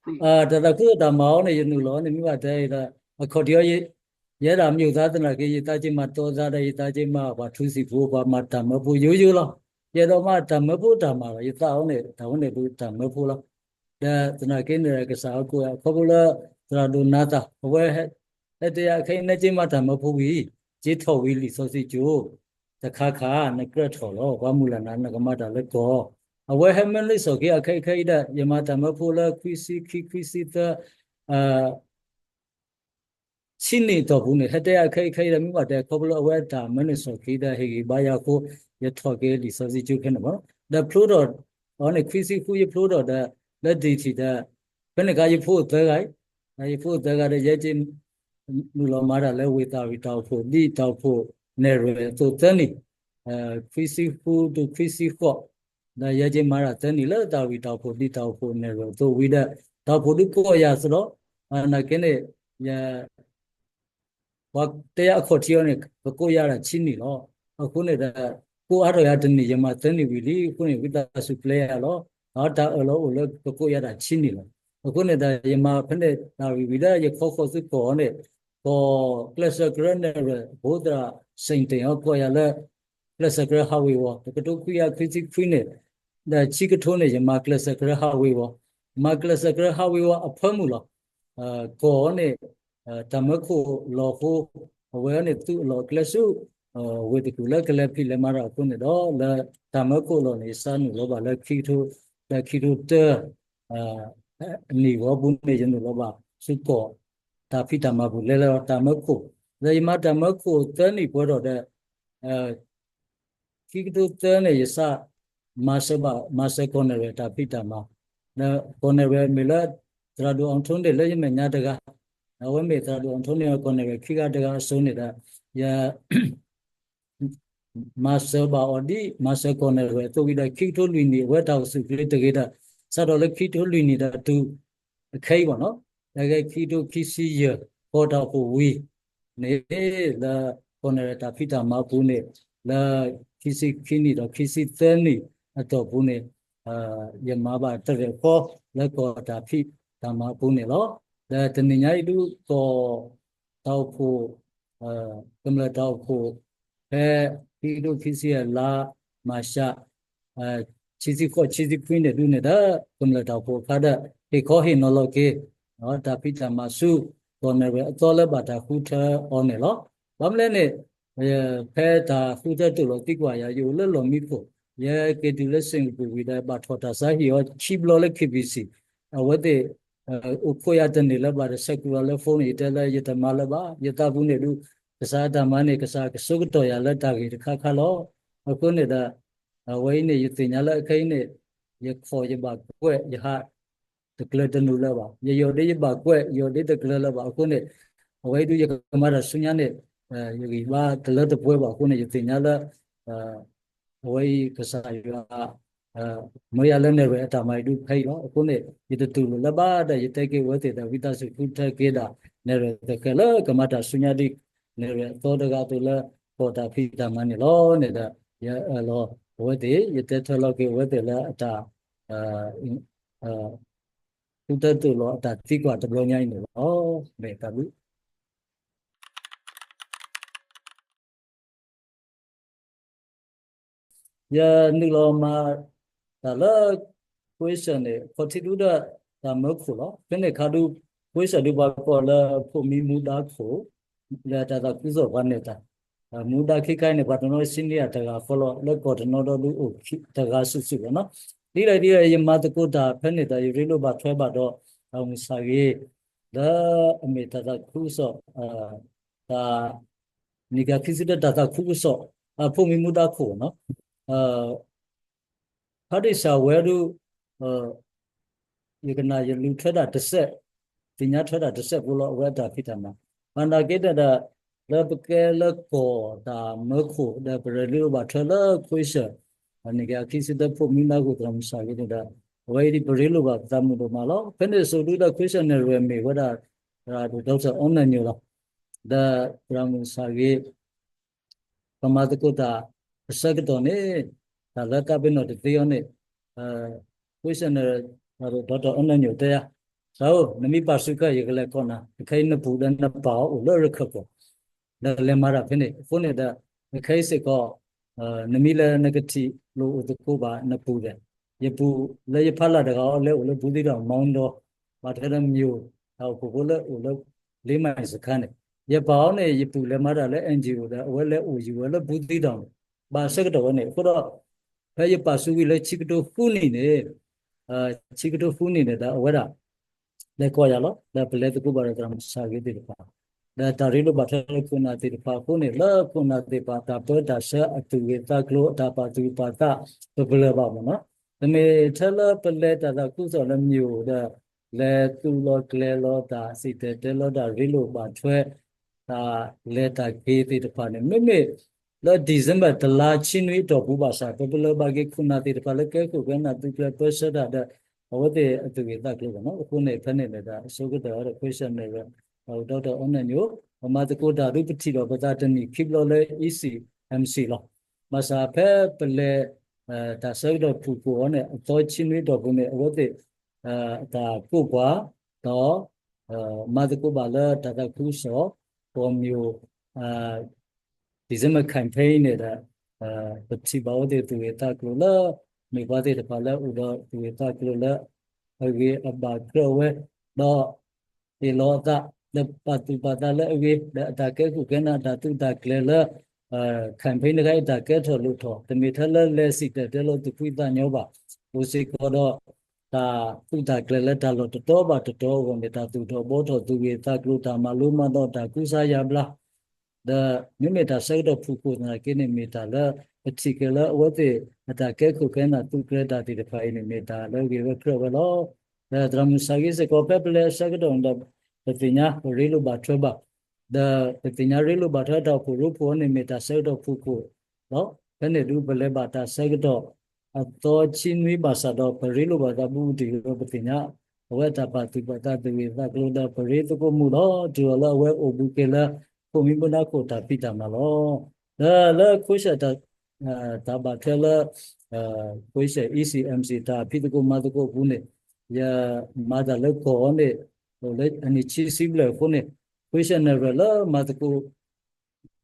တၢ်သးခုတၢ်မၤအီၤန့ၣ် ယနုာ်လီၤန့ၣ် မ့ၢ်ဘၣ်တဲဒီး အခီၣ်ထံးအီၤ ယဲဒၣ်မ့ၢ်အိၣ်သးသနာ်က့ ယသးက့ၤမၤတီသးဒီး ယသးက့ၤမၤပှၤထူစံာ်ဖိ ပှၤမၤတၢ်မၢဖိယိယိလီၤ. ယအဲၣ်ဒိးမၤတၢ်မၢဖိတၢ်မၤလီၤ. ယသးအီၤန့ၣ် တၢ်ဝဲန့ၣ်ဒုးတၢ်မၢဖိလီၤ. ဒီးသနာ်က့န့ၣ် ကစၢ်အီၤကိးအခီဖျိလၢ သရၣ်ဒိၣ်နၤသၣ် အဝဲ ဟဲတဲယၤအခဲအံၤ နက့ၤမၤတၢ်မၢဖိဝံၤ က့ၤထီၣ်ဝံၤလံာ်စီဆှံကၠိ တခါခါ နကြၢးထီၣ်လီၤ. ပှၤမုၢ်လၢ်နၤ နကမၤတၢ်လၢကီၢ်. အဝဲဟဲမၢန့ၢ်လံာ်စီဆှံအခဲအံၤခဲအံၤဒီး ယမၤတၢ်မၢဖိလၢခွံဆံခံ ခွံဆံသၢ ဆံနံၣ်အတီၢ်ပူၤန့ၣ် ဟဲတဲအခဲအံၤခဲအံၤဒီး မ့ၢ်ဘၣ်တဲခီဖျိလၢအဝဲတၢ်မၢန့ၢ်စီဆှံဒီး ဟ့ၣ်ဂံၢ်ဘါယၤအဃိ ယထီၣ်က့ၤလံာ်စီဆှံကၠိခဲန့ၣ်မ့ၢ် ဒီးဖျိထီၣ်အီၤန့ၣ် ခွံဆံဃု ယဖျိထီၣ်ဒီး လၢဒံၣ်ထံၣ်ဒီး ဖဲန့ၣ်အခါ ယဖိအိၣ်သၢဂၤအံၤ, ယဖိအိၣ်သၢဂၤဒီး ယဲက့ၤ နုာ်လီၤမၤတၢ်လၢဝ့ၢ်သးရ့ၣ်တၢ်အိၣ်ဖှိၣ်ဒ်တၢ်အိၣ်ဖှိၣ်နဲၣ်ရွဲၣ်အသိးသၢနံၣ်, ခွံဆံဃုတုၤခွံဆံဃိး, ဒီးယဲက့ၤမၤတၢ်သၢနံၣ်လၢသးရ့ၣ်တၢ်အိၣ်ဖှိၣ်ဒ်တၢ်အိၣ်ဖှိၣ်နဲၣ်ရွဲၣ်အသိးဝံၤဒီး တၢ်အိၣ်ဖှိၣ်ဒုးကိးယၤသဒီး, နာ်က့န့ၣ် ယ ပှၤတဲယၤအခီၣ်ထံးအီၤန့ၣ် ကကိးယၤဒၣ်ဆံနံၣ်လီၤ. အဃိန့ၣ်ဒီး ကိးအါထီၣ်ယၤတနံၣ် ယမၤသၢနံၣ်ဝံၤလံ. အဃိန့ၣ် ဝံသးစူၤပျဲယၤလီၤ. တၢ်အၢၣ်လီၤအိၣ်လၢကကိးယၤဒၣ်ဆံနံၣ်လီၤ. အဃိန့ၣ်ဒီး ယမၤဖဲန့ၣ်တၢ်ဝံၤဝံၤဒီး ယခီဃီၤဆူကီၢ်အီၤန့ၣ်, ကီၢ်ကျဲးစၢးကရၢနဲၣ်ရွဲၣ် အဖိသရၣ် စ့ၣ်တ့ၣ်အီၤ ကိးယၤလၢ ကျဲးစၢးကရၢဟးဝ့ၤဝီၤ တကထိခွံကယၤခွံဆံခွံန့ၣ်, ဒီးဆံကထိန့ၣ် ယမၤကျဲးစၢးကရၢဟးဝ့ၤဝီၤ, မၤကျဲးစၢးကရၢဟးဝ့ၤဝီၤအဖၢမုၢ်လီၤ. ကီၢ်အီၤန့ၣ် တၢ်မၢခိၣ်လီၤအဃိ, အဝဲန့ၣ်သူၣ်အလီၢ်အကျဲဆူ ဝ့ၢ်တကူၣ်လၢကလဲၤဖံးလဲၤမၤတၢ်အဃိန့ၣ်ဒီး လၢတၢ်မၢခိၣ်အလီၢ်န့ၣ် ယစးနုာ်လီၤဘၣ်လၢခံကထိ, လၢခံကထိတၢ အနံၣ်ဝီပူၤန့ၣ် ယနုာ်လီၤဘၣ်ဆူကီၢ်တၢ်ဖံးတၢ်မၤပူၤ လဲၤလၢတၢ်မၢခိၣ်, ဒီးယမၤတၢ်မၢခိၣ်သၢနံၣ်ပှဲၤထီၣ်ဒီး ခံကထိသၢန့ၣ် ယစး မၤစၢၤဘၣ် မၤစၢၤကီၢ်နဲၣ်ရွဲၣ်တၢ်ဖံးတၢ်မၤ, ဒီးကီၢ်နဲၣ်ရွဲၣ်မ့ၢ်လၢ သရၣ်ဒိၣ်အီထိန့ၣ် လၢယမဲာ်ညါတဂၤ, အဝဲမ့ၢ်သရၣ်ဒိၣ်အီထိန့ၣ် ကီၢ်နဲၣ်ရွဲၣ်ခံဂၤတဂၤအစိၤန့ၣ်ဒီး ယ မၤစၢၤဘၣ်အီၤဒ် မၤစၢၤကီၢ်နဲၣ်ရွဲၣ်အသိးဝံၤဒီး ခံကထိလွံၢ်နံၣ် အဝဲတၢ်အိၣ်ဆူၣ်အိၣ်ချ့တဂ့ၤဒီး စးထီၣ်လၢခံကထိလွံၢ်နံၣ်ဒီးတုၤ အခဲအံၤဘၣ်နီၤ, တၢ်ဂဲၤခံကထိခံဆံယဲၢ် ကီၢ်တၢ်အိၣ်ဖှိၣ်ဝံၤန့ၣ် လၢကီၢ်နဲၣ်ရွဲၣ်တၢ်ဖံးတၢ်မၤအပူၤန့ၣ် လၢခံဆံခံနံၣ်ဒီးခံဆံသၢနံၣ်အတီၢ်ပူၤန့ၣ် ယမၤဘၣ်တရဲၣ်ဃီ လၢကီၢ်တၢ်ဖံးတၢ်မၤအပူၤန့ၣ်လီၤ. ဒီးတနံၤညါအံၤဒုးကီၢ် တၢ်အိၣ်ဖှိၣ် ကမျၢၢ်တၢ်အိၣ်ဖှိၣ် ဖဲ ခံကထိခံဆံယဲၢ်လါမၤရှး ဆံဆံဃိး ဆံဆံခွံန့ၣ်ဒုးန့ၣ်ဒီး ကမျၢၢ်တၢ်အိၣ်ဖှိၣ်အခါဒီး ဟ့ၣ်ခီဟ့ၣ်နီၤလီၤက့ၤ တၢ်ဖံးတၢ်မၤဆူ ကီၢ်နဲၣ်ရွဲၣ်အသီလၢဘၣ်တၢ်ဃုထၢအီၤန့ၣ်လီၤ. ဘၣ်မနုၤလဲၣ်န့ၣ် ဖဲတၢ်ဃုထၢတိၢ်လီၤသံကွၢ်ယၤ ယအိၣ်လၢလီၢ်မံခိၣ် ယက့ၤတုၤလၢ Singapore ဝံၤဒီး ဘၣ်ထီၣ်တၢ်ဆါဟံၣ်အီၤခံဘျီလၢ K B C အဝဲသ့ၣ် အိၣ်ခိးယၤတန့ၢ်လၢၤဘၣ်ဒီး ဆဲးကျိးယၤလၢ phone န့ၣ် ယတဲလၢယတမၤလၢၤဘၣ်, ယသးပူၤန့ၣ်ဒုး ကစၢ်အတၢ်မၤန့ၣ် ကစၢ်ကဆိကတီၢ်ယၤလၢတၢ်ဂ့ၢ်တခါခါလီၤ. အဃိန့ၣ်ဒီး အဝဲအံၤန့ၣ် ယသ့ၣ်ညါလၢအခဲအံၤန့ၣ် ယခီၣ်ယဘၣ်ကွဲး ယဟးတကျၢၤတနုာ်လၢၤဘၣ်, ယယီၢ်ဒ့ယဘၣ်ကွဲး ယီၢ်ဒ့တကျၢၤလၢၤဘၣ်. အဃိန့ၣ် အဝဲအံၤဒုးယကမၤတၢ်ဆူညါန့ၣ် ယဂံၢ်ဘါတလၢတပှဲၤဘၣ်အဃိန့ၣ် ယသ့ၣ်ညါလၢ အဝဲအံၤကစၢ်ယွၤ မၢယၤလၢနဲၣ်ရွဲၣ်အတၢ်မၤအံၤဒုးဖဲအံၤလီၤ. အဃိန့ၣ် ယတတူၢ်လိာ်လၢၤဘၣ်ဒီး ယတဲက့ၤအဝဲသ့ၣ်ဒီး ဝံသးစူၤဃုထၢက့ၤဒၣ် နဲၣ်ရွဲၣ်သဃဲၤလၢကမၤတၢ်ဆူညါဒ် နဲၣ်ရွဲၣ်အသီတဂၤအသိးလၢ ကီၢ်တၢ်ဖံးတၢ်မၤန့ၣ်လီၤန့ၣ်ဒီး ယအၢၣ်လီၤအဝဲသ့ၣ် ယတဲထွဲလီၤက့ၤအဝဲသ့ၣ်လၢအတၢ် ဃုထၢတိၢ်လီၤအတၢ်သံကွၢ်တဘျီညါအံၤန့ၣ်လီၤ. မ့ၢ်တၢ်ဘျုး ယနုာ်လီၤမၤတၢ်လၢ question န့ၣ် ခီၣ်ထံးဒုဒီးတၢ်မၢခိၣ်လီၤ. ဖဲန့ၣ်ခါဒု question ဒုပှၤကိးလၢ ဖိးမံမူဒါခိၣ် လၢတၢ်သးခုကစီၣ်ပှၤနဲၣ်တၢ် မူဒါခံခါအံၤန့ၣ် ပှၤတနီၤ senior တဂၤဃီလီၤ လၢကီၢ်တနီၤဒီဒုအိၣ်တဂၤစုာ်စုာ်လီၤနီၤ. ဒ်လဲၣ်ဒ်လဲၣ် ယမၤသကိးတၢ်ဖဲန့ၣ်ဒီး ယရ့လိာ်ဘၣ်ထွဲဘၣ်ဒီး တၢ်မုၢ်ဆၣ်ဂ့ၤ လၢအမ့ၢ်တၢ်သးခုကစီၣ် တၢ် နံၣ်က့ၤခံဆံတၢ တၢ်သးခုကစီၣ် အဖိးမံမူဒါခိၣ်နီၤ ဖါတံၢ်စၢ်ဝဲဒု ယကနၣ်ယလူၤထွဲဒၣ်တစဲး, သ့ၣ်ညါထွဲဒၣ်တစဲးဖိလီၤ အဝဲအတၢ်ဖံးတၢ်မၤ, ဘၣ်နာ်က့ဒီး လၢပကဲလၢကီၢ်တၢ်မၢခိၣ်ဒီး ပရ့လိာ်ဘၣ်ထွဲလၢ question နံၣ်က့ၤခံဆံတၢ ဖိးမံမူဒါခိၣ် တၢ်မုၢ်ဆၣ်ဂ့ၤန့ၣ်ဒီး အဝဲအံၤဒ်ပရ့လိာ်ဘၣ်ပသးမုၢ်ဒိၣ်မးလီၤ. ဖဲန့ၣ်အစိၤဒုဒီး question န့ၣ် ရဲၣ်မ့ၢ်ဝဲဒၣ် သရၣ်ဒိၣ် doctor အီနၢၣ်ညိၣ်လီၤ. ဒီးသရၣ်မုၢ်ဆၣ်ဂ့ၤ ပမၤသကိးတၢ်အဆၢကတီၢ်န့ၣ် တၢ်လၢကးပ့ၤနီၣ်တသ့အီၤန့ၣ် question န့ၣ် သရၣ်ဒိၣ် doctor အီနၢၣ်ညိၣ်တဲယၤ သးဧၢ, နမ့ၢ်ပာ်စုကါ ယကလဲၤကိးနၤ, အခဲအံၤနပူၤဒီးနပၢ်အအိၣ်လၢရခၢၣ်ကီၢ်, ဒီးလဲၤမၤတၢ်ဖဲန့ၣ်, အဃိန့ၣ်ဒီး အခဲအံၤစ့ၢ်ကီး နမ့ၢ်လၢနကထံၣ်လိာ်အိၣ်သကိးဘၣ်နပူၤဒီး, ယပူၤလၢယဖးလၢ်တဂၤအီၤ လဲၤအိၣ်လၢဘူးသံတီၤ မီဒီ ဘၣ်ထွဲဒီးမၠိၣ် တၢ်အိၣ်ဖှိၣ်ဖိလၢအိၣ်လၢ လ့မၢ်စခါန့ၣ်, ယပၢ်အီၤန့ၣ် ယပုၢ်လဲၤမၤတၢ်လၢ NGO ဒီး အဝဲလဲၤအိၣ်ယံၤဝဲလၢဘူးသံတီၤန့ၣ်, ဘၣ်ဆၢကတီၢ်ဝဲန့ၣ်, အဃိဒီး ဖဲယပာ်စုဝံၤလၢဆံကထိဃုနံၣ်န့ၣ်, ဆံကထိဃုနံၣ်န့ၣ်ဒီး အဝဲဒၣ် လဲၤကိးယၤလီၤ. ဒီးပလဲၤသကိးဘၣ်ဒီးသရၣ်မုၣ်ဆၣ်ဂ့ၤသ့ၣ်တဖၣ်, ဒီးတၢ်ရ့လိာ်ဘၣ်ထွဲလၢခိၣ်နၢ်သ့ၣ်တဖၣ်အဃိန့ၣ်, လၢခိၣ်နၢ်သ့ၣ်တဖၣ် တၢ်ပၢတၢ်ဆှၢ အသူၣ်ဂ့ၤသးကျိၤ အတၢ်ပာ်သူၣ်ပာ်သး ပပလၢၢ်ဘၣ်မ့ၢ်နီၤ, တမ့ၢ်ထဲလၢပလဲၤတၢ်သးခုကစီၣ်လၢမ့ၢ်အိၣ်ဒီး လဲၤသူၣ်လီၤကျဲၤလီၤတၢ် စံၣ်တဲၤတဲလီၤတၢ် ရ့လိာ်ဘၣ်ထွဲ တၢ်လဲၤတၢ်က့ၤသ့ၣ်တဖၣ်န့ၣ်, မ့မ့ၢ်လၢ December တလါဆံနွံအတီၢ်ပူၤဘၣ်ဆၣ် ပပလၢၢ်ဘၣ်က့ၤခိၣ်နၢ်သ့ၣ်တဖၣ်လၢကဲခိၣ်ကဲနၢ် သူကျဲၤပၢဆှၢတၢ်ဒီး အဝဲသ့ၣ်အသူၣ်ဂ့ၤသးကျိၤဘၣ်နီၤ, အဃိန့ၣ် ဖဲန့ၣ်န့ၣ်ဒီး အဆိကတၢၢ်ဝဲဒီး ခွဲးစၢၣ်နဲၣ်ရွဲၣ် ဒီး doctor အီနဲၣ်ညိ ပမၤသကိးတၢ်ဒုး ပထံၣ်ဒီးပသးတနံၣ်ခံဘျီလၢ E C M C လီၤ. ဘၣ်ဆၣ်ဖဲပလဲၤ တၢ်ဆၢကတီၢ်ဖုၣ်ကိာ်အီၤန့ၣ် အသီဆံနွံအတီၢ်ပူၤန့ၣ် အဝဲသ့ၣ် တၢ်ကိးပှၤ ဒီး မၤသကိးဘၣ်လၢတၢ်သးခုကစီၣ် ပှီၢ်မၠိၣ် December campaign န့ၣ်ဒီး ပထံၣ်ဘၣ်အဝဲသ့ၣ်သူၣ်ဂ့ၤသးကျိၤလၢ မ့ၢ်ပှၤသ့ၣ်တဖၣ်လၢအိၣ်ဒီးသူၣ်ဂ့ၤသးကျိၤလၢ အဂ့ၤအဘၣ်ကြၢးဝဲ ဒီး ဟ့ၣ်လီၤအသး ဒီးပာ်သူၣ်ပာ်သးလၢအဂ့ၤ ဒီးအတၢ်ကဲခိၣ်ကဲနၢ် အတၢ်သူၣ်တၢ်ကျဲၤလၢ campaign တခါအံၤ တၢ်ကဲထီၣ်လိၣ်ထီၣ် တမ့ၢ်ထဲလၢလဲၤစံၣ်တဲၤတဲလီၤသူၣ်ဖှံသးညီဘၣ်. အိၣ်စ့ၢ်ကီးဒီး တၢ်သူၣ်တၢ်ကျဲၤလၢတၢ်လီၢ်တတီၤဘၣ်တတီၤအဂီၢ်န့ၣ် တၢ်သူၣ်ထီၣ်ဘှီထီၣ် သူၣ်ဂ့ၤသးကျိၤ တၢ်မၤလိမၤဒိး တၢ်ကူစါယါဘျါ ဒီးမ့မ့ၢ်တၢ်ဆၢကတီၢ်ဖုၣ်ကိာ်သနာ်က့န့ၣ် မ့ၢ်တၢ်လၢပထံၣ်က့ၤလၢအဝဲသ့ၣ်အတၢ်ကဲခိၣ်ကဲနၢ် သူၣ်ကျဲၤတၢ်သ့ၣ်တဖၣ်အံၤန့ၣ် မ့ၢ်တၢ်လၢဂ့ၤဝဲကြၢးဝဲလီၤ. ဒီးသရၣ်မုၣ်ဆၣ်ဂ့ၤစ့ၢ်ကီး ဖဲပလဲၤအဆၢကတီၢ်န့ၣ်ဒီး ပသ့ၣ်ညါပရ့လိာ်ဘၣ်ထွဲဘၣ် ဒီးပသ့ၣ်ညါရ့လိာ်ဘၣ်ထွဲတၢ်အိၣ်ဖှိၣ်ရိဖှိၣ်အီၤန့ၣ် မ့ၢ်တၢ်ဆၢကတီၢ်ဖုၣ်ကိာ်လီၤ. ဖဲန့ၣ်ဒုးပလဲၤဘၣ်တၢ်ဆၢကတီၢ် အသီဆံနွံဘၣ်ဆၣ်ဒီး ပရ့လိာ်ဘၣ်သးဘူးဘူးတံၢ်လၢပသ့ၣ်ညါ အဝဲအတၢ်ပာ်သူၣ်ပာ်သးသူၣ်ဂ့ၤသးကျိၤဒီး ပရ့သကိးမုာ်လီၤ. တုၤအီၤလၢအဝဲအိၣ်ဘူးက့ၤလၢ ခိၣ်မံမုၢ်နါခိၣ်တၢ်ဖံးတၢ်မၤလီၤ. ဒီးလၢခွဲးစၢၣ် တၢ်ဘၣ်ထွဲလၢ ခွဲးစၢၣ် E C M C တၢ်ဖံးသကိးမၤသကိးအပူၤန့ၣ် ယမၤတၢ်လၢကီၢ်အီၤန့ၣ် လၢအနံၣ်ဆံဆံဘျဲၣ်အဃိန့ၣ် ခွဲးစၢၣ်နဲၣ်ရွဲၣ်လၢမၤသကိး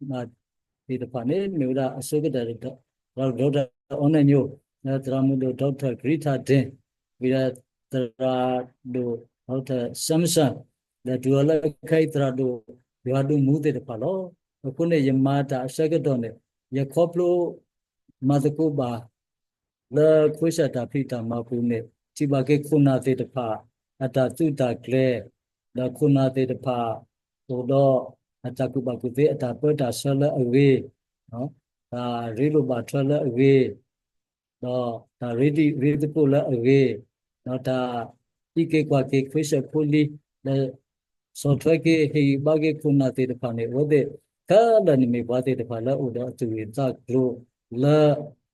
မၤသ့ၣ်တဖၣ်န့ၣ် မ့ၢ်ဝဲဒၣ်အဆိကတၢၢ် သရၣ်ဒိၣ် doctor အီနဲၣ်ညိ ဒီးသရၣ်မုၣ်ဒိၣ် doctor ကရံထၢ်ဒ့ၣ် ဝံၤဒီးသရၣ်ဒိၣ် doctor Samson ဒီးတုၤအီၤလၢခဲအံၤ သရၣ်ဒိၣ်ယွၤဒိၣ်မူသ့ၣ်တဖၣ်လီၤ. အဃိန့ၣ် ယမၤတၢ်အဆၢကတီၢ်န့ၣ် ယခီဖျိ မၤသကိးဘၣ် လၢခွဲးစၢၣ်တၢ်ဖံးတၢ်မၤပူၤန့ၣ် ထံၣ်ဘၣ်က့ၤခိၣ်နၢ်သ့ၣ်တဖၣ် အတၢ်သူၣ်တၢ်ကျဲၤ, ဒီးခိၣ်နၢ်သ့ၣ်တဖၣ် အိၣ်ဒီးအတၢ်ကူၣ်ဘၣ်ကူၣ်သ့ အတၢ်ပၢတၢ်ဆှၢလၢအဂ့ၤ, တၢ်ရ့လိာ်ဘၣ်ထွဲလၢအဂ့ၤ, ဒီးတၢ်ရ့ဒံၣ်ရ့သကိးလၢအဂ့ၤ, ဒီးတၢ်အံးက့ၤကွၢ်က့ၤခွဲးစၢၣ်ဖိလံၤ လၢ ဆီၣ်ထွဲက့ၤဟ့ၣ်ဂံၢ်ဘါက့ၤခိၣ်နၢ်သ့ၣ်တဖၣ်န့ၣ် အဝဲသ့ၣ်ခဲလၢာ်န့ၣ်မ့ၢ်ပှၤသ့ၣ်တဖၣ်လၢအိၣ်ဒီးအသူၣ်ဂ့ၤသးကျိၤလၢ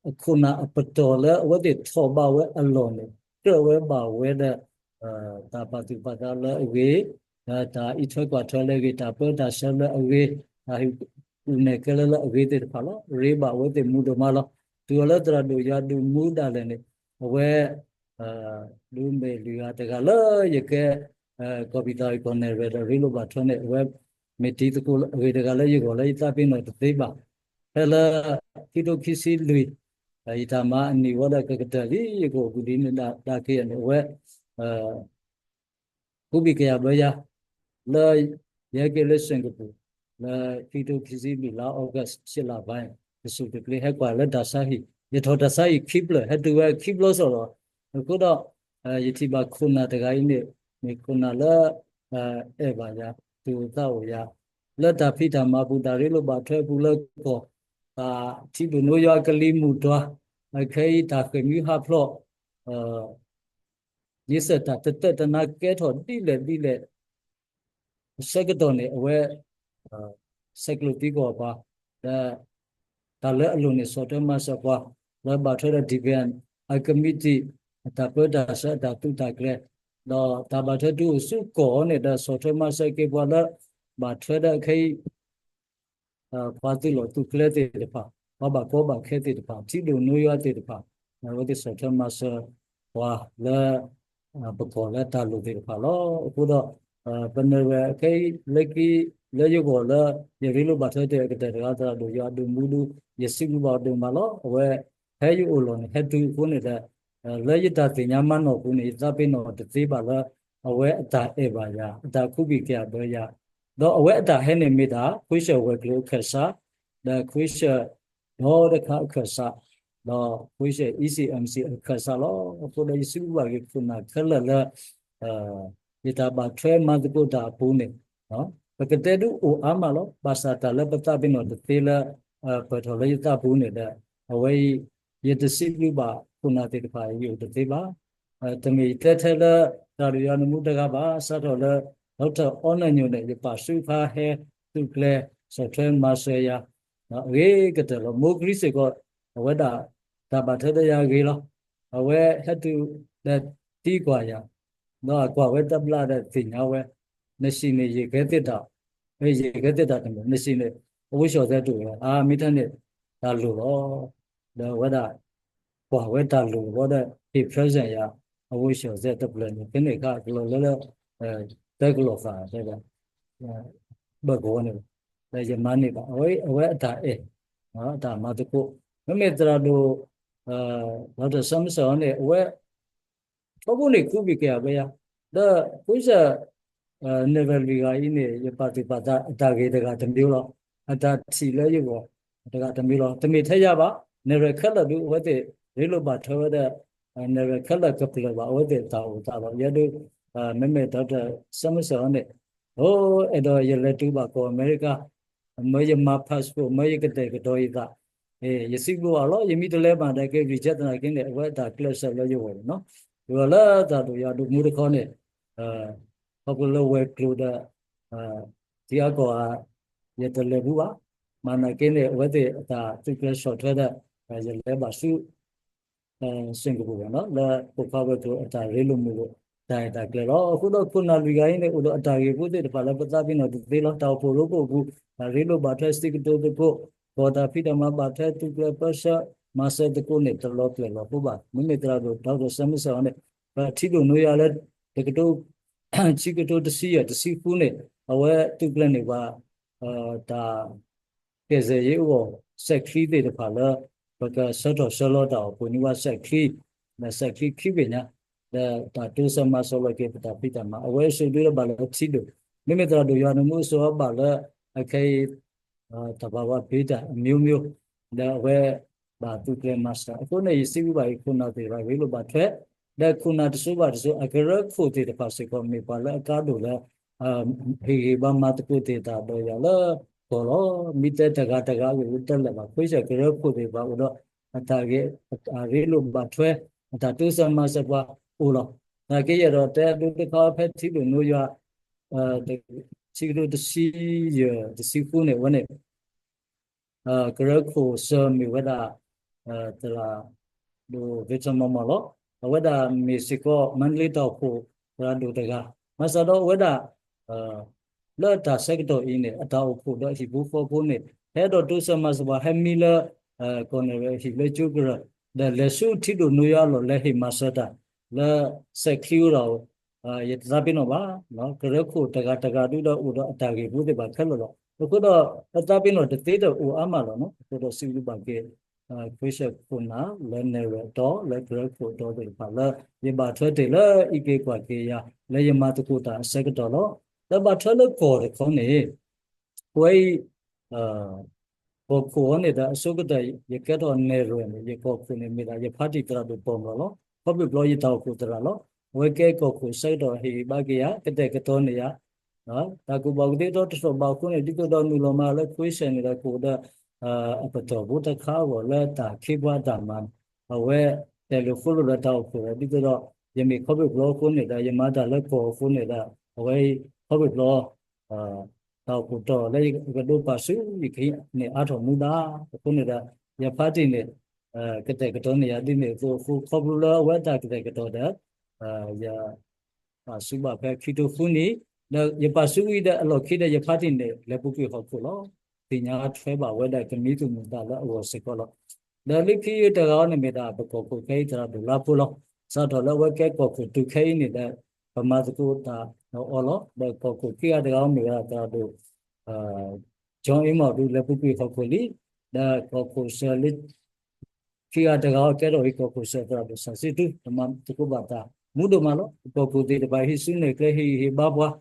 အခိၣ်နၢ်အပတီၢ်လၢအဝဲသ့ၣ်ထီၣ်ဘၣ်ဝဲအလီၢ်န့ၣ် ကြၢးဝဲဘၣ်ဝဲဒီး တၢ်ပာ်သူၣ်ပာ်သးလၢအဂ့ၤ, တၢ်အံးထွဲကွၢ်ထွဲလၢအဂ့ၤ, တၢ်ပၢတၢ်ဆှၢလၢအဂ့ၤ, တၢ်ဟ့ၣ်ကူၣ်နဲၣ်ကဲလၢလၢအဂ့ၤသ့ၣ်တဖၣ်လီၤ. ရ့ဘၣ်ဝဲသ့ၣ်မူဒိၣ်မးလီၤ. တုၤအီၤလၢသရၣ်ဒိၣ်ယွၤဒိၣ်မူဒၣ်လဲာ်န့ၣ် အဝဲ ဒုးမ့ၢ်လွံၢ်ဂၤတဂၤလၢယကဲ ကီၢ်ပံၤသးအကီၢ်နဲၣ်ရွဲၣ်ဒီးရ့လိာ်ဘၣ်ထွဲန့ၣ် အဝဲမ့ၢ်တံၤသကိးအဂ့ၤတဂၤလၢယဂီၢ်လၢယသးပ့ၤနီၣ်တသ့ဘၣ်. ဖဲလၢ ခံကထိခံဆံလွံၢ် ယတၢ်မၤအနံၣ်ဝဲဒီးကကတၢၢ်လံ ယကအိၣ်ဘူးဒ်န့ၣ်ဒၣ်က့ၤန့ၣ် အဝဲ ကူဘံၣ်ကယၤဘၢယၤ လၢ ယဟဲက့ၤလၢ Singapore လၢခံကထိခံဆံလွံၢ်လါ August ရှစ်လပိုင်း တစူၢ်တကျ့ဟဲကွၢ်လၢတၢ်ဆါဟံၣ် ယထီၣ်တၢ်ဆါဟံၣ်ခံဖျၢၣ် ဟဲတုၤဝဲခံဘျီစီၣ်လီၤ. အဃိဒီး ယထံၣ်ဘၣ်ခိၣ်နၢ်တဂၤအံၤန့ၣ် မ့ၢ်ခိၣ်နၢ်လၢ အဲၣ်ဘၣ်ယၤ သူၣ်အိၣ်သးအိၣ်ယၤ လၢတၢ်ဖံးတၢ်မၤပူၤ တၢ်ရ့လိာ်ဘၣ်ထွဲပူၤလၢကီၢ် ထံဒိၣ်နိယွၤကလံၤမုၢ်တွၤ အခဲအံၤတၢ်ဃ့ၢ်မှံဟးဖျိး ယစၢၢ်တၢ်တတၢၢ်တနါကဲထီၣ်ဒ်လဲၣ်ဒ်လဲၣ် အဆၢကတီၢ်န့ၣ် အဝဲ ဆဲးကျိးသံကွၢ်ပှၤ ဒီး တၢ်လၢအလိၤန့ၣ် ဆီၣ်ထွဲမၤစၢၤပှၤ လၢဘၣ်ထွဲဒီး deacon အကမံးတံာ် အတၢ်ပၢတၢ်ဆှၢအတၢ်သူၣ်တၢ်ကျဲၤ ဒီးတၢ်ဘၣ်ထွဲတုၤအိၣ်ဆူကီၢ်န့ၣ်ဒီး ဆီၣ်ထွဲမၤစၢၤက့ၤပှၤလၢ ဘၣ်ထွဲဒီးခဲအံၤ ပှၤသုးလီၢ်သုးကျဲသ့ၣ်တဖၣ် ပှၤဘၣ်ကီဘၣ်ခဲသ့ၣ်တဖၣ် ထံဒိၣ်နိယွၤသ့ၣ်တဖၣ် အဝဲသ့ၣ်ဆီၣ်ထွဲမၤစၢၤပှၤလၢ ပကိးလၢတၢ်လိၣ်သ့ၣ်တဖၣ်လီၤ. အဃိဒီး ပနၢ်ဝဲခဲအံၤ လၢခံ လၢယဂီၢ်လၢ ယရ့လိာ်ဘၣ်ထွဲတ့ၢ်အကတၢၢ်တဂၤသရၣ်ဒိၣ်ယွၤအဒိၣ်မူဒု ယစံးဘျုးဘၣ်အီၤဒိၣ်မးလီၤ. အဝဲ ဖဲယအိၣ်လီၢ်န့ၣ် ဟဲတုၤအဃိန့ၣ်ဒီး လၢယတၢ်သ့ၣ်ညါမၤနီၣ်အပူၤန့ၣ် ယသးပ့ၤနီၣ်တသ့ဘၣ်လၢ အဝဲအတၢ်အဲၣ်ဘၣ်ယၤ အတၢ်ခူဘံၣ်ကယၤဘၢယၤ ဒီးအဝဲအတၢ်ဟဲန့ၣ်မ့ၢ်ဒၣ် ခွံဆၢၣ်ဝဲၤကျိၤအခၢၣ်စး ဒီးခွံဆၢၣ် ဒီတခါအခၢၣ်စး ဒီးခွံဆၢၣ် E C M C အခၢၣ်စးလီၤ. အဃိဒီးယစံးဘျုးဘၣ်က့ၤခိၣ်နၢ်ခဲလၢာ်လၢ ယတၢ်ဘၣ်ထွဲမၤသကိးတၢ်အပူၤန့ၣ် ပကတဲဒုးအိၣ်အါမးလီၤ. ဘၣ်ဆၣ်တၢ်လၢပသးပ့ၤနီၣ်တသ့လၢ ပၢၢ်ထီၣ်လၢယသးပူၤန့ၣ်ဒီး အဝဲအံၤ ယတစံးဘျုးဘၣ်ခိၣ်နၢ်သ့ၣ်တဖၣ်အံၤ ယအိၣ်တသ့ဘၣ်. တမ့ၢ်ယတဲထဲလၢ သရၣ်ဒိၣ်ယွၤအဒိၣ်မူတဂၤဘၣ် စးထီၣ်လၢ ဒီးတၢ်အီနၢၣ်ညိၣ်န့ၣ် ယပာ်ဆူၣ်ခါဟဲသုးကျဲၤ ဆီၣ်ထွဲမၤစၢၤယၤ အဂ့ၤကတၢၢ်လီၤ. မိၢ်ကရံစ့ၢ်ကီး အဝဲဒၣ် တၢ်ဘၣ်ထွဲဒီးယၤအဂ့ၤလီၤ. အဝဲဟဲတုၤ ဒီးသံကွၢ်ယၤ ဒီးအကွၢ်ဝဲတဘျီဒီးသ့ၣ်ညါဝဲ နစံးန့ၣ် ယကဲသ့ၣ်တၢ် ယကဲသ့ၣ်တၢ်တမ့ၢ် နစံးန့ၣ် အဝဲၡီၣ်သဲးတူၢ်ဝဲ အါ မ့ၢ်ထဲန့ၣ် တၢ်လိၣ်လီၤ. ဒီးအဝဲဒၣ် ကွၢ်ဝဲတၢ်လိၣ်လီၤဒီး ဟ့ၣ် present ယၤ အဝဲၡီၣ်သဲးတဖျၢၣ်န့ၣ် ဖဲန့ၣ်အခါကလီၤလၢလၢ သၢကလီၤဃာ်တဲဒီး ဘၢၣ်ကဝီၤန့ၣ် ဒီးယမၤန့ၢ်ဘၣ် အဝဲအတၢ်အဲၣ် အတၢ်မၤသကိး မ့မ့ၢ်သရၣ်ဒိၣ် ဒီးတၢ်ဆၢမုၢ်ဆၢ်အီၤန့ၣ် အဝဲ ထီဘိန့ၣ်ခူဘံၣ်ကယၤဘၢယၤ ဒီး ခွံဆၢၣ် နဲၣ်ရွဲၣ်လွံၢ်ဂၤအံၤန့ၣ် ယပာ်သူၣ်ပာ်သးအတၢ်ဂ့ၤတဂၤတမံၤလီၤ. အတၢ်ထံၣ်လၢယဂီၢ် တဂၤတမံၤလီၤ. တမ့ၢ်ထဲယၤဘၣ် နဲၣ်ရွဲၣ်ခဲလၢာ်ဒုးအဝဲသ့ၣ် ရ့လိာ်ဘၣ်ထွဲဝဲဒီး နဲၣ်ရွဲၣ်ခဲလၢာ်ကပျၢၢ်ဘၣ် အဝဲသ့ၣ်တၢ်အိၣ်သးလီၤ. ယဲဒုး မ့မ့ၢ်ဒီးတၢ်ဆၢမုၢ်ဆၢ်အီၤန့ၣ် အိ အဲၣ်ဒိးယလဲၤတုၤဘၣ်ကီၢ်အမဲရကၤ မၢယမၤ passport မၢယကတဲာ်ကတီၤယသး ယစံးဘျုးအီၤလီၤ. ယမ့ၢ်တလဲၤဘၣ်ဒီးက့ၤ reject သနာ်က့န့ၣ် အဝဲအတၢ်ကျဲးစၢးလၢယဂီၢ်န့ၣ်နီၤ ယဂီၢ်လၢသရၣ်ဒိၣ်ယွၤဒိၣ်မူတခီန့ၣ် ခီဖျိလၢဝဲၤကျိၤဒီး ထံအါကီၢ်ဧါ ယတလဲၤဘူးဘၣ်. မၤနာ်က့န့ၣ် အဝဲသ့ၣ်အတၢ်သုးကျဲးဆီၣ်ထွဲဒီး ယလဲၤဘၣ်ဆူ Singapore လီၤ လၢပိာ်ခွါဝဲၤကျိၤအတၢ်ရ့လိာ်မုာ်လိာ် တၢ်အဲၣ်တၢ်ကျဲလီၤ. အဃိဒီးခိၣ်နၢ်လွံၢ်ဂၤအံၤန့ၣ် အိၣ်ဒီးအတၢ်ဂ့ၤဖိသ့ၣ်တဖၣ်လၢပသးပ့ၤနီၣ်တသ့လီၤ. တၢ်အိၣ်ဖှိၣ်ရိဖှိၣ်အပူၤ တၢ်ရ့လိာ်ဘၣ်ထွဲစံးကတိၤသကိး ကီၢ်တၢ်ဖံးတၢ်မၤဘၣ်ထွဲသုးကျဲၤပၢဆှၢ မၤစၢၤသကိးန့ၣ် တလီၤပျဲၢ်လီၤဖိဘၣ်. မ့မ့ၢ်သရၣ်ဒိၣ် ဒီးတၢ်ဆၢမုၢ်ဆၢ်အီၤန့ၣ် ပထံဒိၣ်နိယွၤလၢ တကထိ ဆံကထိတဆံယဲၢ်တဆံဃုန့ၣ် အဝဲသုးကျဲၤန့ၢ်ပှၤ တၢ် ကယ်ဆယ်ရေးအဂီၢ် စဲးချံသ့ၣ်တဖၣ်လၢ ပကဆှၢထီၣ်ဆှၢလီၤတၢ်အိၣ်ဖှိၣ်န့ၢ်ဝဲစဲးချံ ဒီးစဲးချံခံဘ့ၣ်ညါ ဒီးတၢ်တိစၢၤမၤစၢၤလီၤက့ၤပတၢ်ဖံးတၢ်မၤ အဝဲအစိၤဒုးလၢဘၣ်လၢထံဒိၣ် မ့မ့ၢ်သရၣ်ဒိၣ်ယွၤနမူအစိၤအဘၣ်လၢ အခဲအံၤ သဘာဝ beat အမျိုးမျိုး ဒီးအဝဲ ဘၣ်သုးကျဲၤမၤစၢၤ အဃိန့ၣ် ယစံးဘျုးဘၣ်အံၤ ခိၣ်နၢ်သ့ၣ်တဖၣ်ရ့လိာ်ဘၣ်ထွဲ ဒီးခိၣ်နၢ်တစိၤဘၣ်တစိၤ အကရၢခိၣ်သ့ၣ်တဖၣ်စ့ၢ်ကီး မ့ၢ်ပှၤလၢအကါဒိၣ်လၢ ဟ့ၣ်ဂံၢ်ဘါမၤသကိးသ့ၣ်တဖၣ်ဒီးယၤလၢကီၢ်လီၤ. မ့ၢ်တဲတဂၤတဂၤအဂ့ၢ်တလဲၤဘၣ် ခွံဆၢၣ်ကရၢခိၣ်သ့ၣ်တဖၣ် အိၣ်ဒီးအတၢ်ဂ့ၤ အတၢ်ရ့လိာ်ဘၣ်ထွဲ အတၢ်တိစၢၤမၤစၢၤပှၤအိၣ်လီၤ. နာ်က့ယအဲၣ်ဒိးတဲဒိတခါဖဲထံဒိၣ်နိယွၤ ဆံကထိတဆံယဲၢ်တဆံဃုန့ၣ် အဝဲန့ၣ် ကရၢခိၣ်စၢၤမ့ၢ်ဝဲဒၣ် သရၣ်ဒိၣ် Victor မီၢ်မီၢ်လီၤ. အဝဲဒၣ်မ့ၢ်စ့ၢ်ကီး မါဒလ့တၢ်အိၣ်ဖှိၣ်သရၣ်ဒိၣ်တဂၤ မၤစၢၤဒီးအဝဲဒၣ် လၢတၢ်ဆၢကတီၢ်အံၤန့ၣ် အတၢ်အိၣ်ဖှိၣ်ဒီးဟံၣ်ဖိဃီဖိန့ၣ် ဟဲဒီးတိစၢၤမၤစၢၤပှၤ ဟဲမံလၢ ကီၢ်နဲၣ်ရွဲၣ်ဟံၣ်လၢကၠိကရၢၢ် ဒီးလဲၤဆူထံဒိၣ်နိယွၤအလီၢ် လဲၤဟ့ၣ်မၤစၢၤတၢ် လၢစဲးချံအိၣ်ဒီး ယတသးပ့ၤနီၣ်ဘၣ် ကရၢခိၣ်တဂၤတဂၤဒုဒီးအိၣ်ဒီးအတၢ်ဂ့ၢ်ဖိသ့ၣ်တဖၣ်ခဲလၢာ်လီၤ. အဃိဒီး ပသးပ့ၤနီၣ်တသ့ဒီးအိၣ်အါမးလီၤနီၤ. အဃိဒီးစံးဘျုးဘၣ်က့ၤ ခွံဆၢၣ်ခိၣ်နၢ်လၢနဲၣ်ရွဲၣ်အတီၤ လၢကရၢခိၣ်အတီၤသ့ၣ်တဖၣ်လၢ ယဘၣ်ထွဲတ့ၢ်လၢအံးက့ၤကွၢ်က့ၤယၤ လၢယမၤသကိးတၢ်အဆၢကတီၢ်လီၤ. လၢဘၣ်ထွဲလၢကီၢ်တခီန့ၣ် ဝဲအံၤ ကီၢ်ခိၣ်အီၤန့ၣ်ဒီးအဆိကတၢၢ် ယကဲထီၣ်နဲၣ်ရွဲၣ်န့ၣ် ယကီၢ်ခိၣ်န့ၣ်မ့ၢ်ဒၣ် ယဖါတံၢ်သရၣ်ဒိၣ်ပီၢ်မီၢ်လီၤ. ခီဖျိဘျီယတၢ်အိၣ်ဖှိၣ်သရၣ်လီၤ. အဝဲကဲကီၢ်ခိၣ်ဆၢကတီၢ်ဟ့ၣ်ဂံၢ်ဘါက့ၤယၤ ကတဲာ်ကတီၤန့ၢ်ယၤ တၢ်ကူၣ်ဘၣ်ကူၣ်သ့တတီတထီၣ်ဘၣ်အဃိန့ၣ် ဒ်သိးဒီးနုာ်လီၤမးလၢခွံဆၢၣ်န့ၣ်ဒီးကအိၣ်ဒီး အပတီၢ်ဖိတခါအဂီၢ်လၢတၢ်ခ့ပှၤတၢ်မၤန့ၣ် အဝဲတဲာ်လိာ်ဃိလိာ်ဒီးတၢ်အိၣ်ဖှိၣ်ဒီး ဒ်သိးဒီးယမ့ၢ်ခီဖျိဘျီအဃိန့ၣ်ဒီး ယမၤတၢ်လၢကီၢ်အဃိန့ၣ်ဒီး အဝဲအံၤခီဖျိဘျီ တၢ်အိၣ်ဖှိၣ်တီၢ်လၢယကဒိးပာ်ဆူၣ်ယခံန့ၣ်အါထီၣ်မူဒါ အဃိန့ၣ်ဒီး ယဖါတံၢ်န့ၣ် ကတဲာ်ကတီၤန့ၢ်ယၤဒ်န့ၣ်အသိးအဃိ ခီဖျိလၢအဝဲတၢ်ကတဲာ်ကတီၤဒီး ယ ပာ်ဆူၣ်ဘၣ်ဖဲခံထိဃုနံၣ် ဒီးယပာ်ဆူၣ်ဝံၤဒီးအလီၢ်ခံဒီးယဖါတံၢ်န့ၣ် လဲၤပူၤကွံာ်ဟီၣ်ခိၣ်လီၤ. သ့ၣ်ညါထွဲဘၣ်ဝဲဒၣ်ကမံသူၣ်မုၢ်သးလၢအဂီၢ်စ့ၢ်ကီးလီၤ. ဒီးလၢခံတဂၤအံၤန့ၣ်မ့ၢ်ဒၣ်ပကီၢ်ခိၣ်ခဲအံၤသရၣ်ဒိၣ်လါဖိလီၤ. စးထီၣ်လၢအဝဲကဲကီၢ်ခိၣ်တုၤခဲအံၤန့ၣ်ဒီး ပမၤသကိးတၢ်ဒီးအီၤလီၤ. ဒီးကီၢ်ခိၣ်ခံဂၤတဂၤအံၤမ့ၢ်ဝဲဒၣ်သရၣ်ဒိၣ် John Amos ဒုးလဲၤပူၤကွံာ်ဟီၣ်ခိၣ်လံ, ဒီးကီၢ်ခိၣ်စၢၤလၢ ခံဂၤတဂၤအံၤကဲထီၣ်အံၤကီၢ်ခိၣ်စၢၤသရၣ်ဒိၣ်စီၤစံတူ, ပမၤသကိးဘၣ်တၢ်မူဒိၣ်မးလီၤ. ပကီၢ်ခိၣ်သ့ၣ်တဖၣ်ဟံးစုနဲၣ်ကျဲ ဟ့ၣ်ဂံၢ်ဟ့ၣ်ဘါပှၤ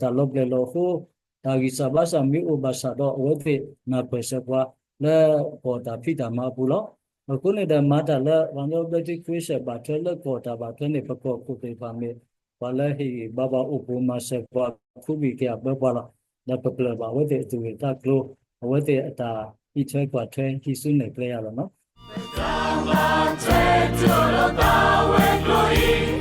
တၢ်လီၤပျဲၢ်လီၤဃိ, တၢ်ဂံၢ်စၢ်ဘါစၢ်မ့ၢ်အိၣ်ဘၣ်ဆၣ်ဒီး အဝဲသ့ၣ်နၢ်ပၢၢ်စၢၤပှၤလၢကီၢ်တၢ်ဖံးတၢ်မၤအပူၤလီၤ. အဃိန့ၣ်ဒီးမၤတၢ်လၢ ပှၤကညီဘျၢထံခရံာ်စဲးဘၣ်ထွဲလၢကီၢ်တၢ်ဘၣ်ထွဲန့ၣ် ပကီၢ်ခိၣ်သ့ၣ်တဖၣ်မ့ၢ် ပှၤလၢဟ့ၣ်ဂံၢ်ဘါပှၤအိၣ်ပူၤမၤစၢၤပှၤခူဘံၣ်ကယၤဘၢပှၤလီၤ. ဒီးပပျၢၢ်ဘၣ်အဝဲသ့ၣ်အသူၣ်ဂ့ၢ်သးကျိၤ, အဝဲသ့ၣ်အတၢ်အံးထွဲကွၢ်ထွဲဟံးစုနဲၣ်ကျဲယၤလီၤနီၤ.